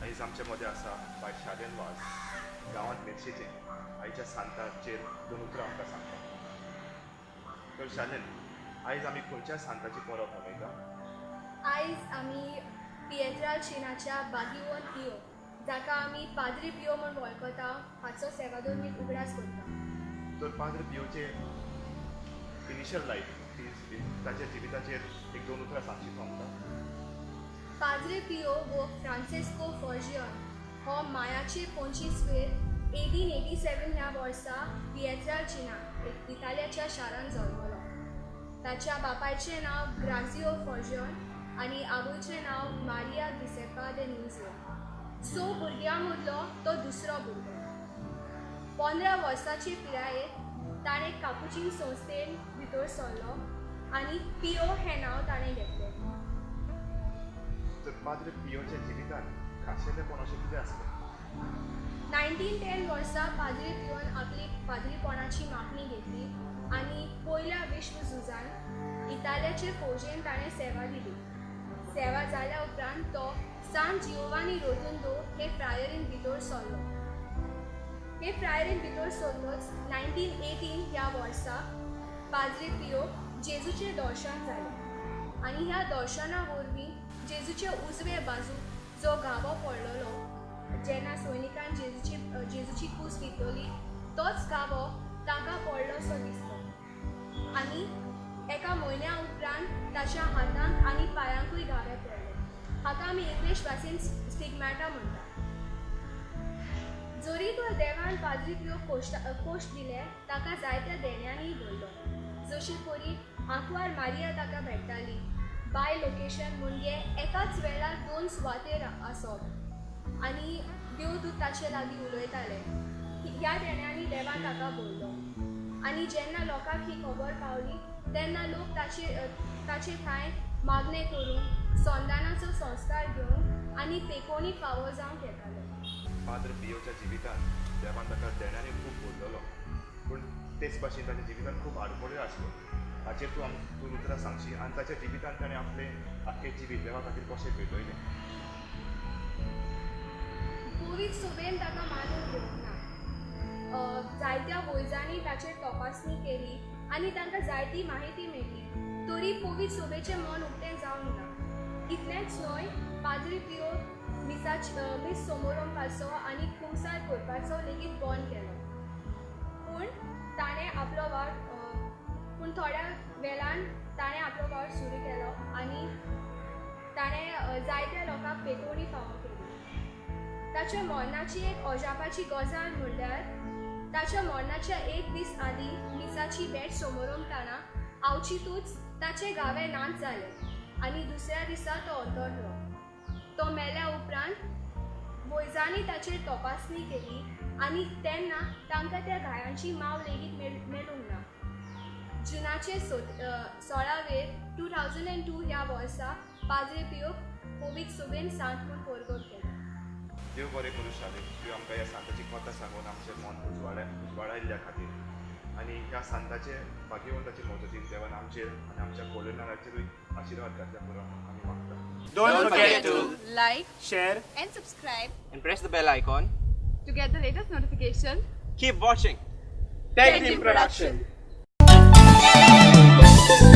आयज आमचे मदें आसा बाय शादेन वाज, गांवांत मेरशेचें. आयच्या सांताचेर दोन उतरां आमकां सांगता. तर शादेन, आयज आमी खंयच्या सांताची परब मनयता? आयज आमी पिएत्रालचिनाच्या बागिवोन पियो, जाका आमी पाद्री पियो म्हूण वळखता, हाचो सेवादोर उगडास करता. तर पाद्र पियोचे इनिशियल लायफ, ताच्या जिविताचेर एक दोन उतरां सांगशी तूं आमकां? पाद्रे पियो वो फ्रांसिस्को फॉर्जियन हो मायाचे 25 वेर 1887 ह्या वर्सा पिएत्रालचिना एक इतालियाच्या शारांत जल्मलो. ताच्या बापायचें नांव ग्राजियो फॉर्जियन आनी आवयचें नांव मारिया गिसेपा दे नुझियो. स भुरग्यां मदलो तो दुसरो भुरगो. 15 वर्साचे पिरायेर ताणें कापुचीन संस्थेन भितर सरलो आनी पियो हें नांव ताणें घेतलें. तर पाद्र पियोच्या जिवितांत खाशेलेपण अशें कितें आसलें? 1910 वर्सा पाद्री पियोन आपली पाद्रीपणाची मागणी घेतली आनी पयल्या विश्व झुजान इतालियाचे फौजेन ताणें सेवा दिली. सेवा जाल्या उपरांत तो सान जिओवानी रोतुंदो हे फ्रायरीन भितर सरलो. हे फ्रायरीन भितर सरतच 1918 ह्या वर्सा पाद्री पियोक जेजूचें दर्शन जालें आनी ह्या दर्शना वरवीं जेजूचे उजवे बाजूक जो घावो पडलेलो, जेन्ना सैनिकान जेजूची कूस वितली, तोच घावो ताका पडलोसो दिसलो आनी एका म्हयन्या उपरांत ताच्या हातांक आनी पांयांकूय घावे पडले. हाका आमी इंग्लीश भाशेन स्टिगमॅटा म्हणटात. जरी तर देवान पाद्री पियोक कोश्ट दिले, ताका जायत्या देण्यांनी भरलो, जशे परी आंकवार मारिया ताका भेट्टाली, बाय लोकेशन म्हणजे एकाच वेळार दोन सुवातेर आसप आनी देवदूत ताचे लागीं उलयताले. ह्या देण्यांनी देवान ताका भरलो आनी जेन्ना लोकांक ही खबर पावली तेन्ना लोक ताचे ठांय मागणें करूंक, संदानाचो संस्कार घेवंक आनी पेकोणी फावो जावंक येताले. पाद्र पियोच्या जिवितांत देवान ताका देण्यांनी खूब भरलेलो, पूण तेच भाशेन ताच्या जिवितांत खूब आडखळ्यो आसल्यो. हाचेर तूं उतरां सांगशी आनी ताच्या जिवितांत ताणें आपलें आख्खें जिवीत देवा खातीर कशें भेटयलें? पवित्र सभेन ताका मानून घेवंक ना. जायत्या वैजांनी ताचेर तपासणी केली आनी तांकां जायती माहिती मेळ्ळी, तरी पवित्र सभेचें मन उक्तें जावंक ना. इतलेंच न्हय, पाद्री पियो मीस समोरंपाचो आनी कुमसार करपाचो लेगीत बंद केलो. पूण ताणें आपलो वावर पूण थोड्या वेळान ताणें आपलो वावर सुरू केलो आनी ताणें जायत्या लोकांक पेटोवणी फावो केली. ताच्या मरणाची एक अजापाची गजाल म्हणल्यार ताच्या मरणाच्या एक दीस आदीं मिसाची भेट समोरंपताना आवचितूच ताचे घावे नाच जाले आनी दुसऱ्या दिसा तो अंतरलो. तो मेल्या उपरांत वैजांनी ताचेर तपासणी केली आनी तेन्ना तांकां त्या घायांची माव लेगीत मेळूंक ना. जुनाचे 16 वेर 2002 ह्या वर्सा पाद्रे पियोक पवित्र सभेन सांत म्हूण परगट केलो. देव बरें करूं शालेन, तुवें आमकां ह्या सांताची कथा सांगून आमचें मन उजवाडायल्ल्या खातीर आनी ह्या सांताचे भाग्यवंताचे मदतीन देवान आमचेर आनी आमच्या कोलिनाचेरूय आशिर्वाद घातल्या पुरो आमी मागता. Don't forget to like, share and subscribe and press the bell icon to get the latest notification. Keep watching Tech Team Production. Production.